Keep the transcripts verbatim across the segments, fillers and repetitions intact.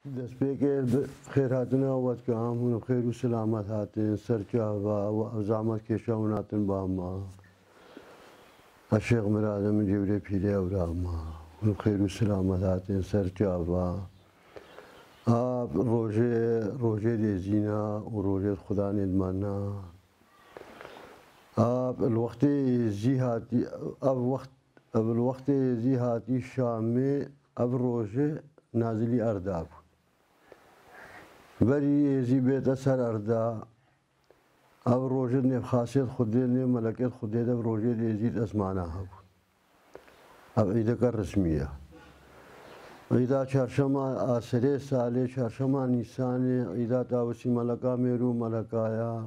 Destpêkê bi xêrhatina we dikim, hûn bi xêr û silamet hatin ser çava û ev zehmet kêşa hûn hatin ba me. Ez Şêx Mirad im, cêwrê pîrê ewra me. Hûn bi xêr û silamet hatin ser çava. Ev rojê, rojê dêzîna û rojê xudanê dimana. Ev li wextê êzî hatî, ev wext, ev li wextê êzî hatî Şamê, ev rojê nazilî erda bû. Berî êzî bête ser erda, ev rojê nêv xasêt Xwedê, nêv melekêt Xwedê de, ev rojê dêzî di ezmana hebû. Ev îdeke resmî ye. Îda çarşema a serê salê, çarşema Nîsanê, îda Tawusî Meleka, Mêrû Meleka ya.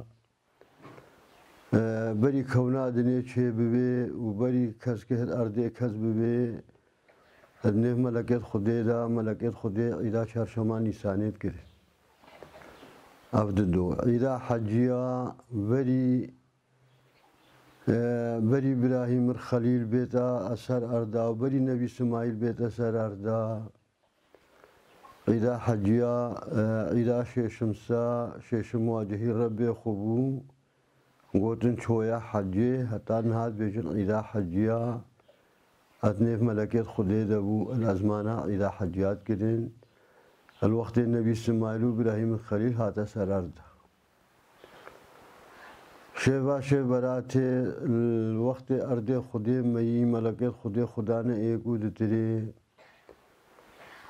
E, berî kewna dinê çê bibê û berî keskehd erdê kes bibê, di nêv melekêt Xwedê de, melekêt Xwedê îda çarşema Nîsanê dikirin. Ev dido. Îda Heciya verî, e, berî Birahîm ir Xelîl bête ser erda û berî Nebî Simayîl bête ser erda. Îda Heciya, e, îda şêşimsa, şêşim wacihî Rebbê xwe bû. Gotin çoya Hecê, heta niha dibêjin îda Heciya. Ev nêv melekêt Xwedê de bû, li ezmana îda Heciya dikirin. Li wextê Nebî Simayîl û Birahîm Xelîl hate ser erd. Şêva şêv beratê, li wextê erdê Xwedê meyî, melekêt Xwedê xwe dane êk û ditirê.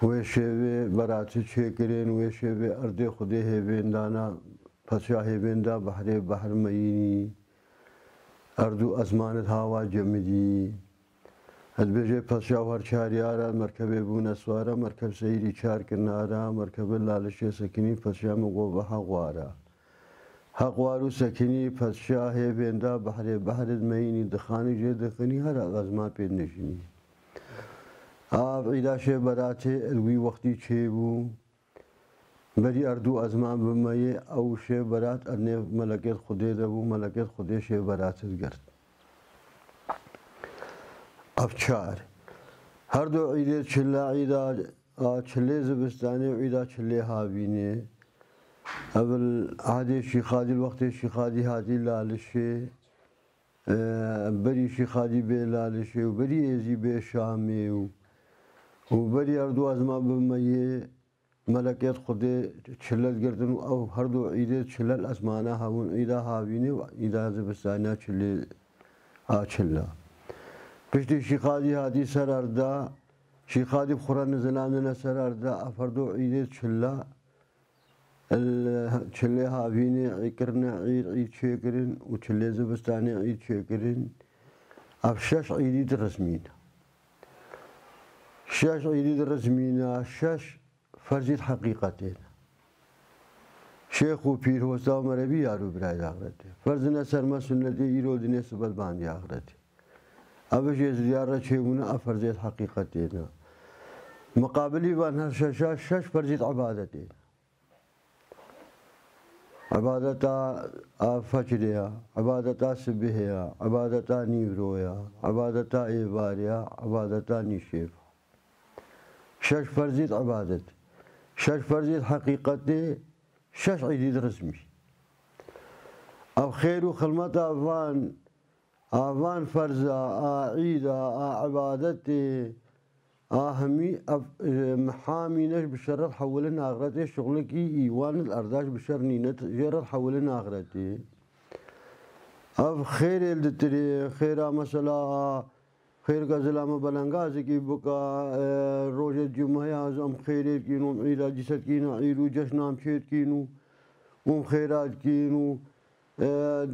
Wê şêvê beratî çêkirin, wê şêvê erdê Xwedê hêvên dana, padşa hêvên da behrê behr meyînî. Erd û ezmanê hawa cemidî. Ez dibêjê padşa û her çar yara merkebê bûne swara, merkeb seyrî çar kinara, merkebê lalişê sekinî, padşa min got, "Heq wara." Heq war û sekinî, padşa hêvên da behrê, behrê meyînî dixanî jê dixinî, her ezman pê dinişinî. Av îda şê beratê li wî wextî çêbû. Berî erd û ezman bimeyê, ew şê berat ernê melekêt Xwedê de bû, melekêt Xwedê şê berat digirt. Ev çar. Her du îdê çila, îda a çilê zivistanê û îda çilê havînê. Ev li ehdê Şîxadî, li wextê Şîxadî hatî lalişê. E, berî Şîxadî bê lalişê û berî êzî bê Şamê û, û berî erd û ezman bimeyê, melekêt Xwedê çile digirtin û ew her du îdê çile li ezmana hebûn, îda havînê û îda zivistaniya çilê a çila. Piştî Şîxadî hatî ser erda, Şîxadî bi xwe re nizilandine ser erda, ev her du îdê çila, li çilê havînê kirine îd, îd çêkirin û çilê zivistanê îd çêkirin. Ev şeş îdî dirizmîne. Şeş îdî dirizmîne, şeş ferzî di heqîqetê ne. Şêx û pîr, hosta û merebî, yar û birayê di axretê. Ferzine ser me sunnetê îro dinê sibet bandî axretê. Ev jê ziyar re çêbûne, ev ferzê di heqîqetê ne. Miqabilî van her şeşa şeş ferzî di ibadetê ne. Ibadeta a fecrê ya, ibadeta sibihê ya, ibadeta nîvro ya, ibadeta êvarê ya, ibadeta nîşêv. Şeş ferzî di ibadet. Şeş ferzî di heqîqetê, şeş îdî di rizmî. Ev xêr û xilmeta van, a van ferza, a îda, a ibadetê, a hemî ev, e, mihamîne ji bi şerre hewilin axretê, şixulekî îwan li erda ji bi şer nîne, jê re hewilin axretê. Ev xêrê li ditirê, xêra mesela a Xêrka zilama belengazekî bika, e, rojê cumheya ez em xêrê dikîn û em îda cîse dikîn, îd û ceşna em çê dikîn û, û em xêra dikîn û, e,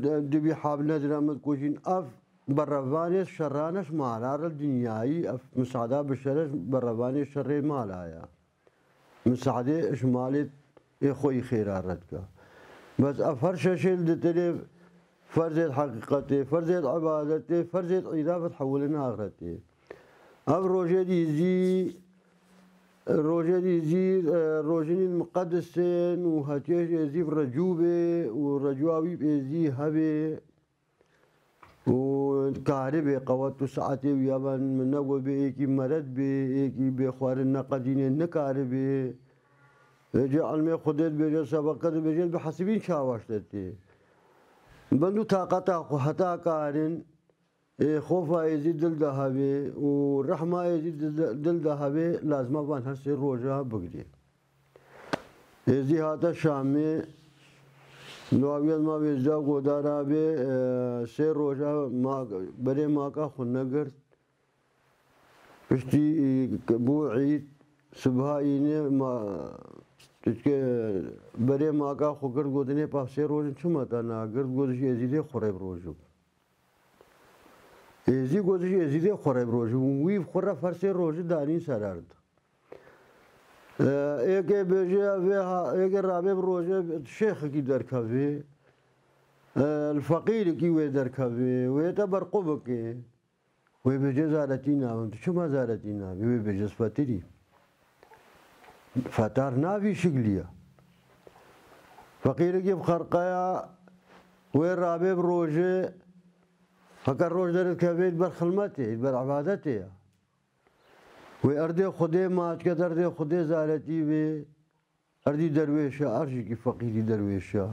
de-, dibî hab nedire min dikujîn. Ev berevanê şerane ji mala re dinyayî, ev misada bi şere ji berevanê şerê mala ya. Misadê ji malê ê xwe yî xêra re dike. Bes ev her şeşê li ditirê ferzê di heqîqetê, ferzê di ibadetê, ferzê di îda ve dihewilin axretê. Ev rojê dî zî, rojê dî zî, e, rojinî miqedis ên û hetiyê jê zî bi recû bê û recûa wî bê zî hebê. û karibê qewet û saetê wî ya ben min ne got bê êkî mered bê, êkî bê xwarin neqedînê nikaribê. Vêcê ilmê Xwedê dibêje, sebeqe dibêje, bihesibîn çawa ştetê. Bin û taqeta xwe heta karin, ê, xofa êzî dil de hebê û rehma êzî dil de, dil de hebê, lazima van her sê roja bigirê. Êzî hate Şamê, dawiyet ma vêzda godara bê, e, sê roja ma, berê maka xwe negirt. Piştî, e, bû îd, sibha înê ma, çike berê maka xwe girt, gotinê pa sê rojin çima te nagirt, gotiş Êzîdê xwe rê bi rojibû. Êzî gotiş Êzîdê xwe rê bi rojibû. Wî xwe re fersê rojî danî ser erd. E, êkê bêje vê ha, êkê rabê bi rojê şêxekî derkevê. E, li feqîrekî wê derkevê, wê te berqu bike. Wê bêje zaretî nabim. Tu çima zaretî nabî? Wê bêje ez fetirî. Fetar navî şigliya. Feqîrekî bi xerqeya wê rabê bi rojê, heke roj derdikevê, ber xilmetê, ber ibadetê ya. Wê erdê Xwedê maçke, erdê Xwedê zaretî bê. Erdî derwêşa, erjikî feqîrî derwêşa.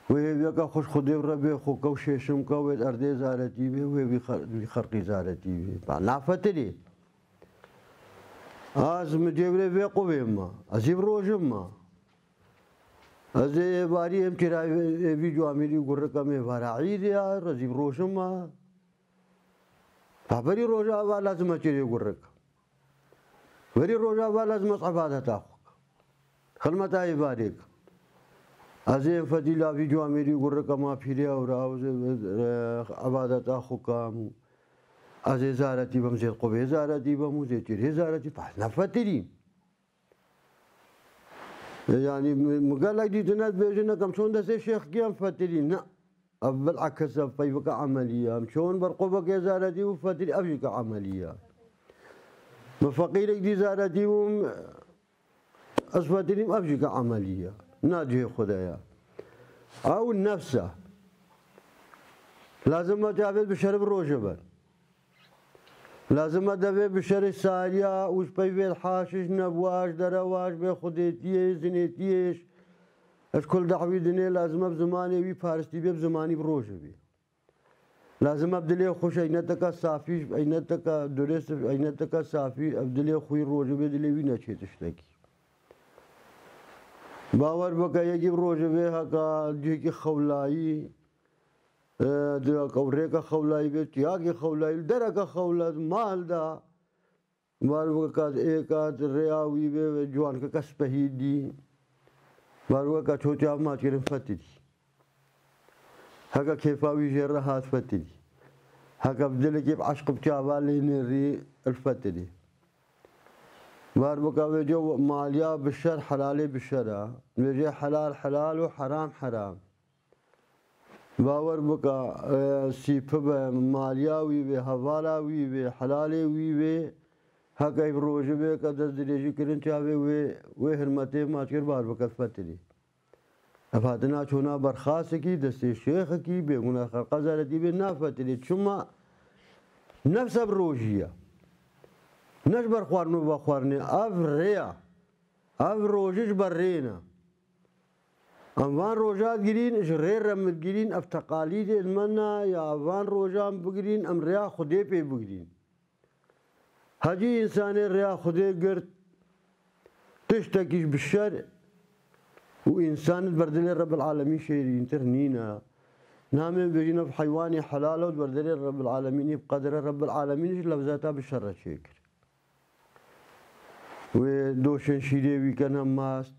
Wê hêviyeka xweş Xwedê û Rebê xwe kew şêşim ke wê erdê zaretî bê, wê vî xer-, vî xerqî zaretî bê. Ba nafetirî. Az mi cêvrê vê quvê ma. Ez î bi rojim ma. Ez ê êvarî em çira ê vî camîrî gurrika me vara îdê ya, ez î bi rojim ma. Ba berî roja ava lazim e çirê gurrik. Berî roja ava lazim e ebadeta xwe. Xilmeta êvarê ke. Ez ê fedîla vî camîrî gurrika ma pîrê ewra, ez ê, e, ebadeta xwe kam. Ez ê zaretî bim, zê qubê zaretî bim û zê çirê zaretî, ba nafetirî. Yanî mi, mi gelek dîtine dibêjin, nekem çon destê şêxkî em fetirî. Ne. Ev bilekis e, peyveke emelî ye. Em çon berqubekê zaretî û fetirî, ev jî ke emelî ye. Mi feqîrek dî zaretî bûm, ez fetirîm, ev jî ke emelî ye. Na cihê xwe de ye. Ew nefs e. Lazim e çavê bi şerif rojê ben. Lazim e devê bi şerê sariya û ji peyvê haşiş, nebwa, ji derewa, ji bê xwedêtiyê, zinêtiyê, ji kul dawî dinê lazim e bi zimanê wî paristî bê, bi zimanî bi rojê bê. Lazim e bi dilê xwe ji eyneteka safî, ji eyneteka durist, ji eyneteka safî, ev dilê xwe rojê bê, dilê wî neçê tiştekî. Bawer bike yekî bi rojê bê heka cihekî xewlayî, E, di rêka xewlayî bê, tiyakê xewlayî, li dereke xewla, mal da. Bar bike ka êka rêya wî bê, ciwankeke spehî dî. Bar bike ka çotiya ma kirin fetirî. Heke kêfa wî jê re hat fetirî. Heke bi dilekê bi eşq bi çava lê nêrî il fetirî. Bar bike vê cê maliya bi şer, helalê bi şer a. Vê cê helal helal û heram heram. Bawer bike, e, sîpi be, maliya wî bê, hevala wî bê, helalê wî bê, heke ev rojî bê ke dest dirêjî kirin çavê wê, wê hirmetê maçkir bar bike fetirî. Ev hatina çona berxasekî, destê şêxekî, bêguna xelqa zaretî bê nafetirî. Çima nefs ev rojî ye. Ne ji ber xwarin û vexwarinê, ev rê ye. Ev rojî ji ber rê ne. Em van roja digirîn, ji rê re em digirîn, ev teqalîdên me ne ya van roja em bigirîn, em rêya Xwedê pê bigirîn. Hecî însanê rêya Xwedê girt, tiştekî ji bi şer û însan di ber dilê Rebbil Alemîn şêrîntir nîne. Namê bêjin ev heywanê helal e û di ber dilê Rebbil Alemînê bi qedre Rebbil Alemîn ji lewzeta bi şer re çêkir. Wê doşên şîrê wî kene mast,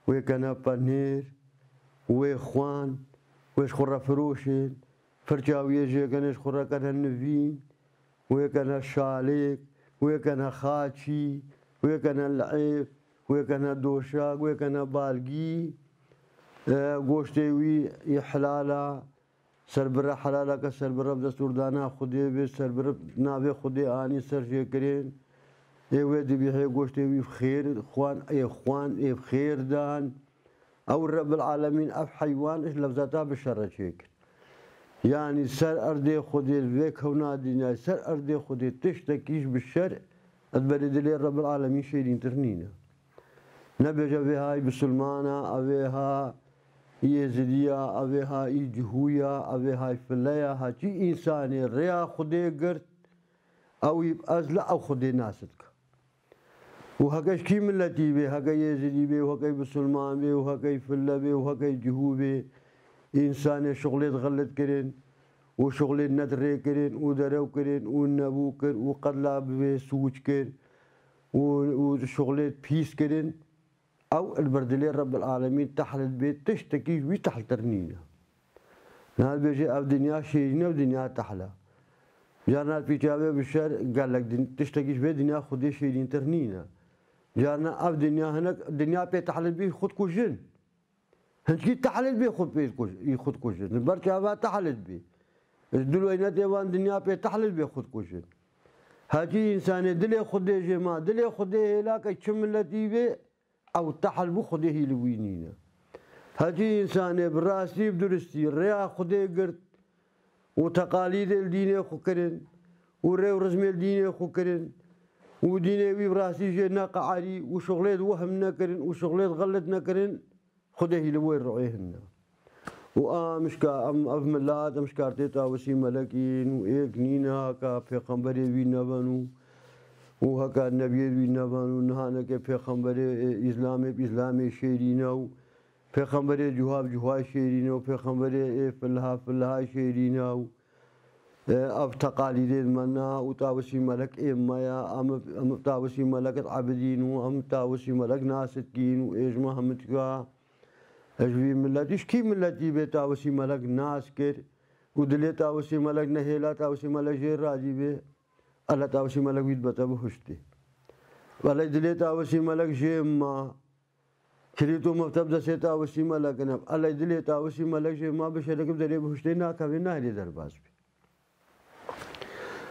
wê kene penêr, wê xwan, wê ji xwe re firoşên, firça wî yê jê kene ji xwe re kene nivîn, wê kene şalêk, wê kene xaçî, wê kene li'êf, wê kene doşak, wê kene balgî, e, goştê wî yê helal a. Serbire helal e ke serbire bi destûrdana Xwedê bê, serbire navê Xwedê anî ser jêkirên. Ê wê dibî hê goştê wî xêr xwan, ê xwan, ê xêr dan. Ew Rebbil Alemîn ev heywan ji lewzeta bi şer re çêkir. Yanî ser erdê Xwedê li vê kewna dinyayê, ser erdê Xwedê tiştekî ji bi şer ez berê dilê Rebbil Alemîn şêrîntir nîne. Nebêje vê hay bisilmana, evê ha yêzidiya, evê ha î cihûya, evê hay fileya, ha çi însanê rêya Xwedê girt, ew î ez li ew Xwedê nas dike. Û heke ji kî miletî bê, heke yêzidî bê, û heke bisilman bê, û heke file bê, û heke cihû bê, însanê şixulê xelet kirin, û şixulê nedrê kirin, û derew kirin, û nebû kir, û qedla bi vê sûc kir, û, û şixulê pîs kirin. Ew li ber dilê Rebbil Alemîn tehl dibê, tiştekî ji wî tehltir nîne. Niha dibêje, ev dinya şêrîn e, ev dinya tehl e. Carna pîça vê bişer, gelek din-, tiştekî ji vê dinya Xwedê şêrîntir nîne. Carna ev dinya hinek, dinya pê tehl dibê xwe dikujin. Hinçkî tehl dibê xwe pê dikuj-, xwe dikujin. Li ber çava tehl dibê. Ji dil weynetê van dinya pê tehl dibê xwe dikujin. Hecî însanê dilê Xwedê jê ma, dilê Xwedê hêlake çi miletî bê, ew tehl bû, Xwedê hî li wî nîne. Hecî însanê bi rastî, bi duristî rêya Xwedê girt û teqalîdê li dînê xwe kirin û rê û rizmê li dînê xwe kirin û dînê wî bi rastî jê neqeherî û şixulê di wehm nekirin û şixulê di xelet nekirin, Xwedê hî li wê rûyê hene. Û em ji ka-, em, ev milat, em ji kartê Tawusî Melek in û êk nîne, heka pêxemberê wî neven û, û heka nebiyê wî neven û niha neke pêxemberê, e, îslamê bi îslamê şêrîne û pêxemberê cuha bi cuha şêrîne û pêxemberê, e, filha filha şêrîne û, e, ev teqalîdê me na û Tawusî Melek ê me ya, em, em Tawusî Melek dibidîn û em Tawusî Melek nas dikîn û ê ji me hemû tika. Ji vî miletî, ji kî miletî bê Tawusî Melek nas kir û dilê Tawusî Melek nehêla, Tawusî Melek jê razî bê, ele Tawusî Melek wî dibete bihuştê. Ele dilê Tawusî Melek jê ma, kilît û mefteb destê Tawusî Melek in. Ele dilê Tawusî Melek jê ma, bi şerek bi derê bihuştê nakeve, nahêlê derbas bê.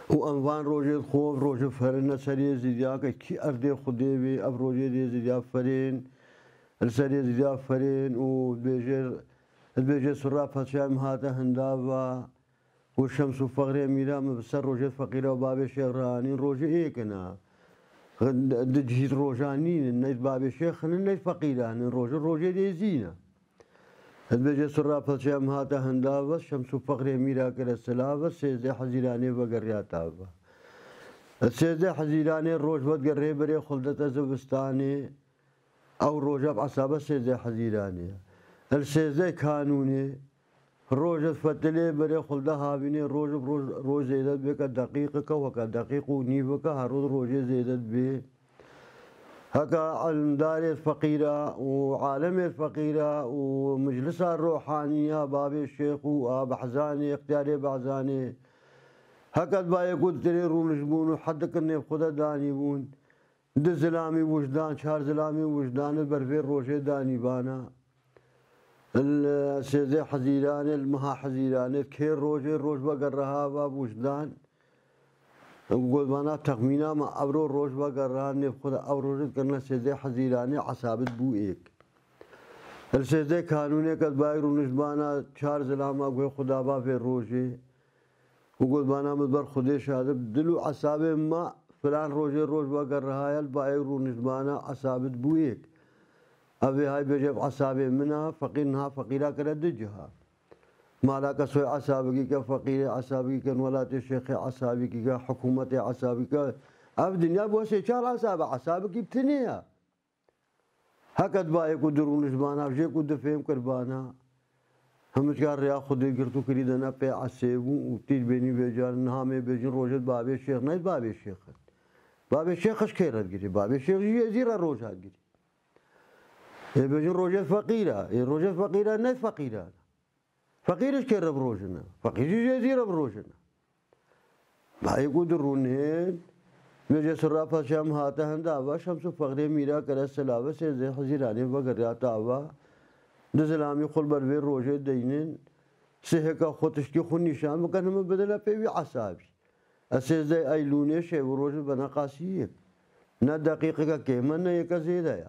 Û em van rojê xwe, rojê ferine serê Êzidiya ke kî erdê Xwedê bê, ev rojê dê Êzidiya ferên, li ser Êzidiya ferên û dibêje, dibêje sura padşahê min hate hindava û Şems û Fexrê Mîra min bi ser rojê feqîra û babê şêx re anîn, rojê êk in a. Di cihît rojan nînin, ne babê şêx in, ne feqîran in, rojê, rojê dê zîn e. Dibêje sura padşahê min hate hindava, Şems û Fexrê Mîra kire silava, sêzdeh Hezîranê vegeriya tava. Sêzdeh Hezîranê roj vedigere berê xwe didete zivistanê, ew roja bi esabe sêzdeh Hezîranê ye. Li sêzdeh Kanûnê roj difetilê berê xwe dide havînê, roj bi roj, roj zêde dibê ke deqîqeke, weke deqîq û nîveke, her roj rojê zêde dibê. Heka ilimdarê feqîra û alemê feqîra û meclisa rohaniya babê şêx û a Behzanê, extiyarê Behzanê, heka dibayê ku di tirê rûnişbûn û hed dikin nêv xwe de danîbûn, du zilamî wijdan, çar zilamî wijdan li ber vê rojê danîbana. Li sêzdeh Hezîranê, li meha Hezîranê, kê rojê roj vegere hava wijdan. Got, vana texmîna me, evro roj vegere, nêv xwe de ew rojê dikirine sêzdeh Hezîranê, esabit bû êk. Li sêzdeh Kanûnê ke dibayê rûniştbana, çar zilama guhê xwe daba vê rojê û got, vana min ber Xwedê şahid, dil û esabê me filan rojê roj vegere haya, li bayê rûniştbana esabit bû êk. Ev ê hay bêje, ev esabê min a, feqîr niha feqîra kire du ciha. Mala ke soy esabikî ke, feqîrê esabikî ke, welatê şêxê esabikî ke, hikûmetê esabikî ke. Ev dinya bo sê çar esabe, esabikî bi tinê ya. Heke dibayê ku du rûniştbana, jê ku du fêm kirbana. Hemû çar rêya Xwedê girt û kirî de ne pê esê bû û tîr bênî vêcan, niha mê bêjin rojê di babê şêx, ne babê şêx in. Babê şêx ji kê re digirî? Babê şêx ji Yêzî re roja digirî. Ê bêjin rojê feqîra, ê rojê feqîra ne feqîran. Feqîr ji kê re bi rojine? Feqîr ji Yêzî re bi rojine. Bayê ku dirûnên, bêje sira paşam hate hindava, Şems û Fexrê Mîra kere silave, sêzdeh Hezîranê vegeriya tava. Du zilamî xwe li ber vê rojê deynin, siheka xwe tiştî xwe nîşan bikin, heme bidine pê wî esabî. Ez sêzdeh Eylûnê şev û roj dibe neqasî yek. Ne deqîqeke kêm e, ne yeke zêde ye.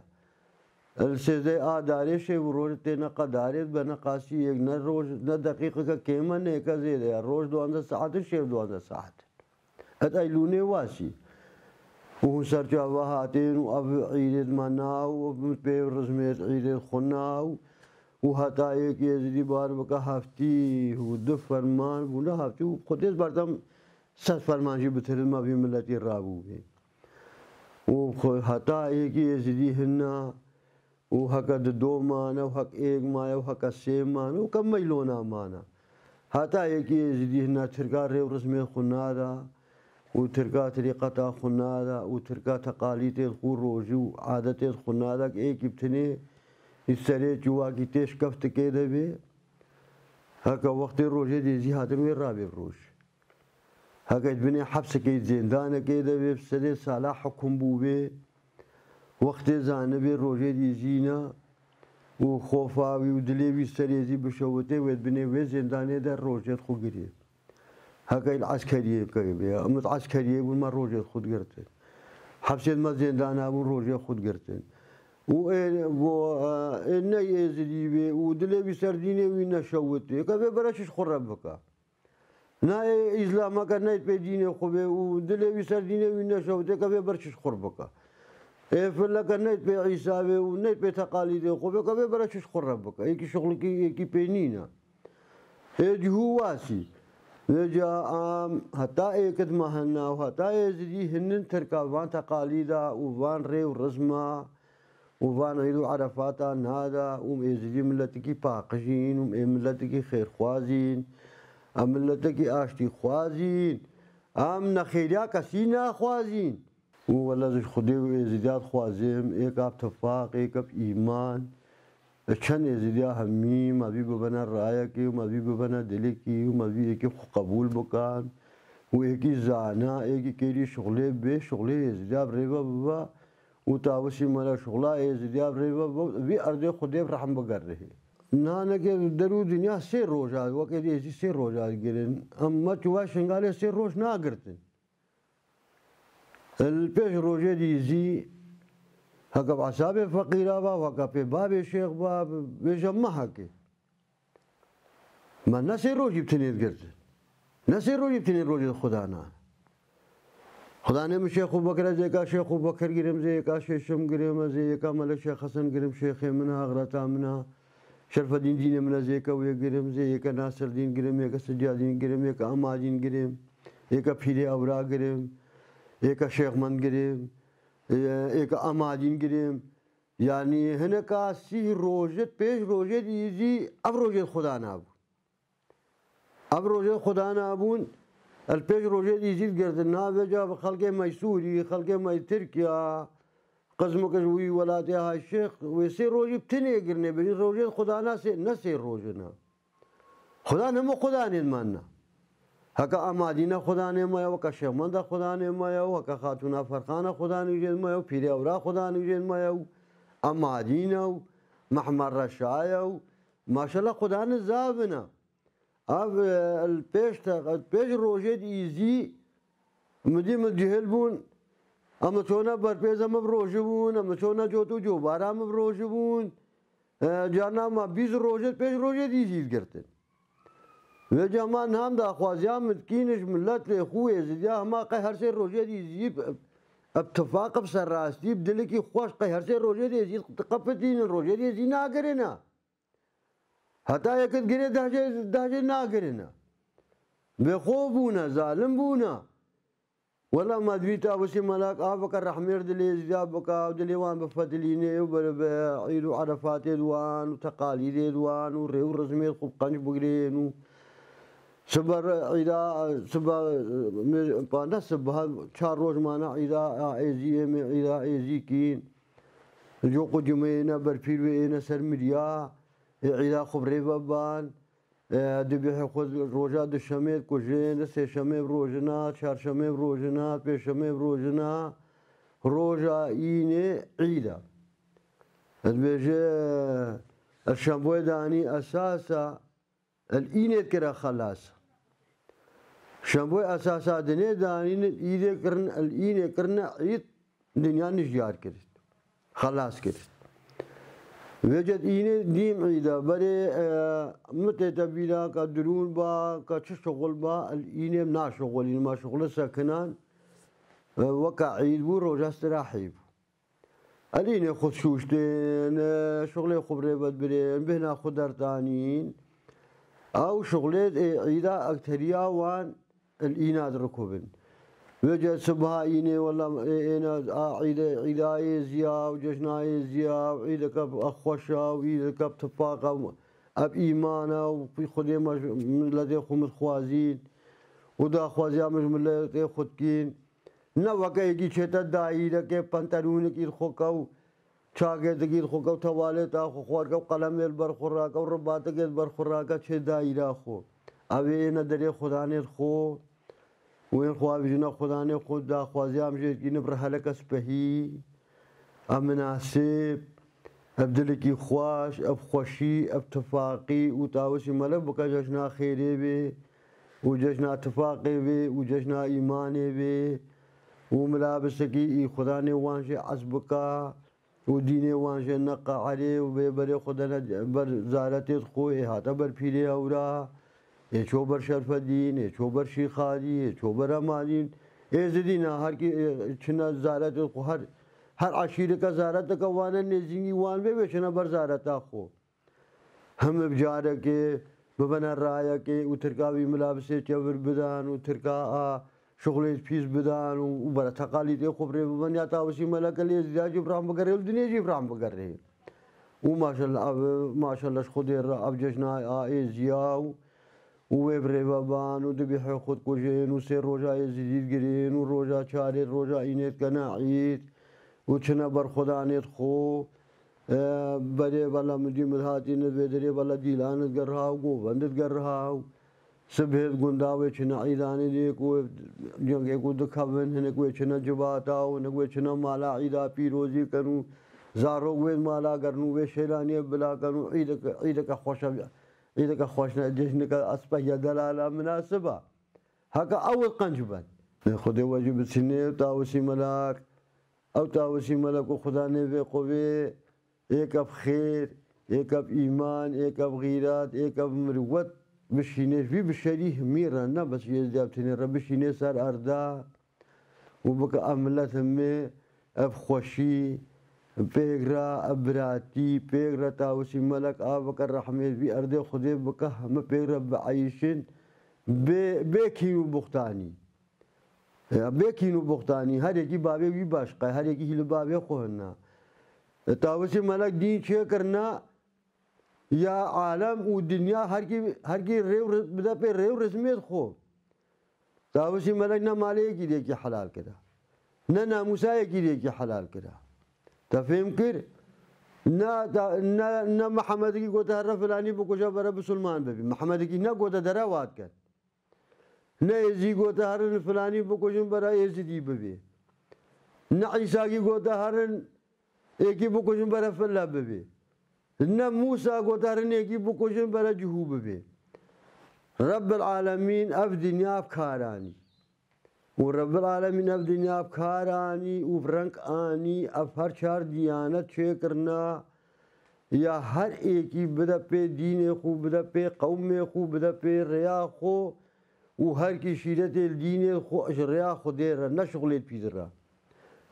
Li sêzdeh Adarê şev û roj têne qedarê, dibe neqasî yek, ne roj, ne deqîqeke kêm e, ne yeke zêde ye. Roj duwazdeh saet in, şev duwazdeh saet in. Et Eylûnê wasî. û hûn ser çava hatin û ev îdê di me na û ev pê rizmê îdê xwe na û, û heta êkî êzidî bar bike heftî û du ferman bûne heftî û xwedê berdem sed ferman jî bitir me vî miletî rabûbê. Û xwe heta êkî êzidî hina û heke di do mane û hek êk maye û heke sê mane û ke meylona mane. Heta êkî êzidî hina tirka rê û rizmê xwe nada û tirka tirîqeta xwe nada û tirka teqalîtên xwe û rojî û adetên xwe nada ke êkî bi tinê î serê çûwakî têşkeftikê de bê. Heke wextê rojê dêzî hatin wê rabê bi roj. Heke di binê hepsekê zêndanekê de bê bi sedê sala hukm bûbê. Wextê zanibê rojê dî zîna û xofa wî û dilê wî serê zî bişewitê wê di binê wê zêndanê de rojê xwe girê. Heke li eskeriyê kevê, em li eskeriyê bûn me rojê xwe digirtin. Hepsê me zêndana bûn rojê xwe digirtin. Û ê, bo, ê, ney êzidî bê û dilê wî ser dînê wî neşewitê. Ke vê bere çi ji xwe re bike. Na ê Îslameke neyt pê dînê xwe bê û dilê wî ser dînê wî neşewitê ke vê ber çi ji xwe bike. Ê fileke neyt pê Îsa bê û neyt pê teqalîdê xwe bê ke vê bere çi ji xwe re bike. Êkî şixulkî êkî pê nîne. Ê cihû wasî. Vêca em heta êkit me hena û heta êzidî hinin tirka van teqalîda û van rê û rizma û van Îd û Erefata nada û êzidî miletikî paqijîn û ê miletikî xêrxwazîn, em miletekî aştîxwazîn, em nexêriya kesî naxwazîn. Û wele ez ji Xwedê û êzidiya dixwazim, êka bi tifaq, êka bi îman, çend êzidiya hemî, me vî bibene rayekê û me vî bibene dilekî û me vî êkî xwe qebûl bikan û êkî zana, êkî kêrî şixulê bê, şixulê êzidiya bi rê ve bibe. Û tawisî mele şixula êzidiya bi rê ve vî erdê Xwedê bi rehm bigerihê. Nanekê der û dinya sê roja, wekê dê êzî sê roja digirin. Em me çûwa Şingalê sê roj nagirtin. Li pêş rojê dî zî heke bi hesabê feqîra ba, heke pê babê şêx ba, bêje mehekê. Me ne sê rojî bi tinê digirtin. Ne sê rojî bi tinê rojê Xuda na. Xudanê min Şêx Ebu Bekir, ez êka Şêx Ebu Bekir girim, zê êka Şêşim girim, ez ê êka Melek Şêx Hesen girim, şêxê min a, xireta min a. Şerfedîn dînê min, ez êka wê girim, zê êka Nasirdîn girim, êka Sicadîn girim, êka Amadîn girim, êka Pîrê Ewra girim, êka Şêxmend girim, ê-, êka Amadîn girim. Yanî hineka sî rojê, pêş rojê dî zî ev rojê Xuda nabû. Ev rojê Xuda nabûn, el pêş rojê dî zî girtin. Na vêca bi xelkê me Sûrî, xelkê me Tirkiya, qizmik ji wî welatê hay şêx, wê sê rojî bi tinê girnê bêjin, rojê Xuda na sê, ne sê rojê na. Xudan hemû Xudanên me ne. Heke Amadîne Xudanê me ye, weke Şêxmende Xudanê me ye, weke Xatûna Ferxane Xudanê jên me ye, Pîrê Ewra Xudanê jên me ye, Amadîne û Mehmed Reşa ye û maşallah Xudanê zavin e. Ev, e, li pêş te, li pêş rojê dî zî min dî min cihil bûn. Em çona berpêza min bi rojî bûn, em çona cot û cobara min bi rojî bûn. E, carna me bîst rojê, pêş rojê dî zî girtin. Vêca ma niha em daxwaziya min dikîn ji miletê xwe êzidiya hema qey her sê rojê dî zî bi, bi tifaq, bi serrastî, bi dilekî xweş qey her sê rojê dê zî diqepitînin, rojê dê zî nagirine. Heta yekit girê dehjê, dehjê nagirine. Bêxo bûne, zalim bûne. Wela me divî tawisî melek a bike rehmêr dilê êzidiya bike û dilê wan bifedilînê û bi, bi Îd û Erefatê di wan û teqalîdê di wan û rê û rizmê xwe bi qenc bigirên û sibe re Îda, sibe, me, pa ne sibe, çar roj mane Îda a êzî ê me Îda êzî kîn. Coq û cimê êne ber pîr wê êne ser miriya, ê Îda xwe bi rê ve ban. E, dibihê xwe roja duşemê dikujin, sêşemê bi rojina, çarşemê bi rojina, pêşemê bi rojina, roja înê îd e. Dibêje, el şemboyê danî esas e, el înê dikire xelas. Şemboyê esasa dinê danîn, îdê kirin, el înê kirine îd, dinya nijyar kir, xelas kir. Vêcet înê dîm îda berê, e, mitê te bîra ka dirûn ba, ka çi şixul ba, el înê naşixulîn, ma şixule sekinan. e, weke îd bû, roja stirahî bû. Elînê xwe şûştin, e, şuxlê xwe bi rêve dibirên, bêhna xwe dertanîn. Ew şuxlê, e, îda ekteriya wan li îna dirikubin. Vêce sibha înê wela, e, êna a îde, îda êziya û cejna êziya û îdeke xweşa û îdeke tifaqa û ev îmana û Xwedê me ji miletê xwe min dixwazîn û daxwaziya min ji miletê xwe dikîn. Ne weke yekî çête dayîrekê, penterûnekî li xwe ke û çagetekî li xwe ke û tewalêta xwe xwarke û qelemê li ber xwe rake û ribatekê li ber xwe rake çê dayîra xwe. Ew ê êne derê xwedanê li xwe û ên xwe avîjine xwedanê xwe, daxwaziya em jê dikîne bi reheleke spehî, a minasib, ev dilekî xweş, ev xweşî, ev tifaqî û Tawusî Melek bike cejna xêrê bê û cejna tifaqê bê û cejna îmanê bê û milabisekî î xwedanê wan jê ez bika û dînê wan jê neqe erê û bê berê xwe dene ber zaretê xwe ê hate ber pîrê ewra. Ê ço ber Şerfedîn, ê ço ber Şîxadî, ê ço ber Emadîn. Êzidî ne, her kî, ê, çine zaretê xwe, her, her eşîreke zareteke wane nêzîngî wan bê, wê çine ber zareta xwe. Him bi carekê bibine rayekê û tirka wî milabisê çevir bidan û tirka a şuxlê pîs bidan û, û bere teqalîdê xwe bi rê bibin. Ya Tawusî Meleke lê êzidiya jî bi ram bigerê û li dinê jî bi ram bigerê. Û maşallah, ev, maşallah ji Xwedê re ev cejna a êziya û, û wê bi rê ve ban û dibîhê xwe dikujên û sê roja êzidî digirên û roja çarê roja înê dikene îd û çine ber xwedanê xwe. E, berê bela midî min hatî nivê derê bela dîlan digeriha û govend digeriha û sibhê di gunda wê çine îdanê dê ku wê cengê ku dikevin, hinek wê çine civata û hinek wê çine mala îda pîrozî ken û zarok wê mala gerin û wê şêlaniyê bila ken û îdeke, îdeke xweş e, îdeke xweş ne, cejneke espeh ya delala minasib e. Heke ew qenc ben. Xwedê we jî bisînê Tawusî Melek. Ew Tawusî Melek û Xuda nêvê xwe vê êk ev xêr, êk ev îman, êk ev xîret, êk ev mirwet bişînê, vî bi şerî himî re, ne bes yê zî ev tenê re bişînê ser erda û bike ev milet himê ev xweşî, pêk re ev biratî, pêk re Tawusî Melek a bike rehmê vî erdê Xwedê bike heme pêk re bieyîşin bê, bê kîn û buxtanî. Ya, bê kîn û buxtanî, her yekî bavê wî başqa, her yekî hî li bavê xwe hina. E, Tawusî Melek dîn çêkirina, ya alem û dinya her kî, her kî rê û ri-, bide pê rê û rizmê xwe. Tawusî Melek ne malê yekî dê yekî helal kira. Ne namûsa yekî dê yekî helal kira. Te fêm kir? Ne, ta-, ne, ne Mihemedekî gote here filanî bikuje bere bisilman bibî. Mihemedekî ne gote dere wat ket. Ne Êzî gote herin filanî bikujin bera Êzidî bibê. Ne Îsakî gote herin êkî bikujin bera file bibê. Ne Mûsa gote herin êkî bikujin bera cihû bibê. Rebbil Alemîn ev dinya ev kar anî. Û Rebbil Alemîn ev dinya ev kar anî û reng anî, ev her çar diyanet çêkirina. Ya her êkî bide pê dînê xwe, bide pê qewmê xwe, bide pê rêya xwe û her kî şîretê li dînê xwe ji rêya Xwedê re, ne şixulê pî re.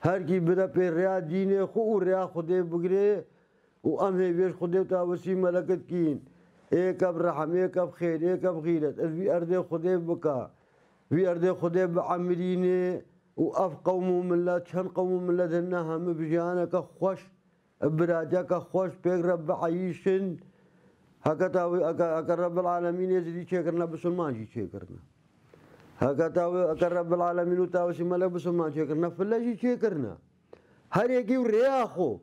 Her kî bide pê rêya dînê xwe û rêya Xwedê bigirê û em hêviyê ji Xwedê û Tawusî Melek dikîn. Êk ev rehm, êk ev xêr, êk ev xîret, ez vî erdê Xwedê bika, vî erdê Xwedê biemirînê û ev qewm û milet, çend qewm û milet hene, hemû bi jiyaneke xweş, bi biratiyeke xweş pêk re bieyîşin. Heke ta wê, heke, heke Rebbil Alemîn Êzidî çêkirine, bisilman jî çêkirine. Heke ta wê, heke Rebbil Alemîn û Tawusî Melek bisilman çêkirine, file jî çêkirine. Her yekî û rêya xwe.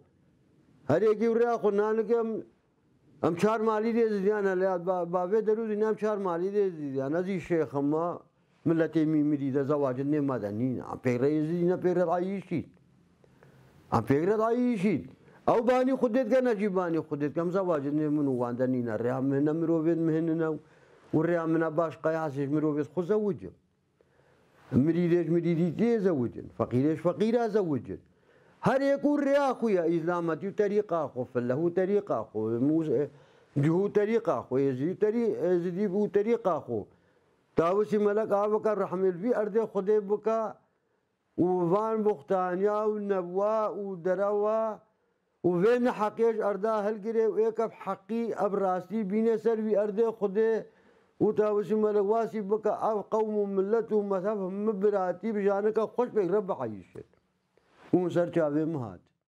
Her yekî û rêya xwe. Nanik em, em çar malî dê zidiyane, lê ba-, bavê derû dîne em çar malî dê zidiyane. Ez jî şêx, em ma miletê mî mirî de zewacin nê ma de nîne. Em pêk re Êzidî ne, pêk re dayîşîn. Em pêk re dayîşîn. Ew banî Xwedê dike, ne jî banî Xwedê dike. Em zewacin nê min û wan de nîne. Rêya min ne mirovên min hene û rêya min ne başqa ya, ez ji mirovê xwe zewicim. Mirîdê ji mirîdîtiyê zewicin, feqîrê ji feqîra zewicin. Her yek û rêya xwe ye, îslametî û terîqa xwe, felleh û terîqa xwe, mûs-, e, cihû terîqa xwe, êzidî terî-, êzidî û terîqa xwe. Tawusî Melek a bike rehmê li vî erdê Xwedê bike, û van buxtaniya û nebwa û derewa û vê neheqê ji erda hilgirê û êke bi heqî ev rastî bîne ser vî erdê Xwedê û tawusî me li wasî bike ev qewm û millet û mezheb hemû biratî bi janeke xweş pêk re bieyîşin. Û ser çavê min hat.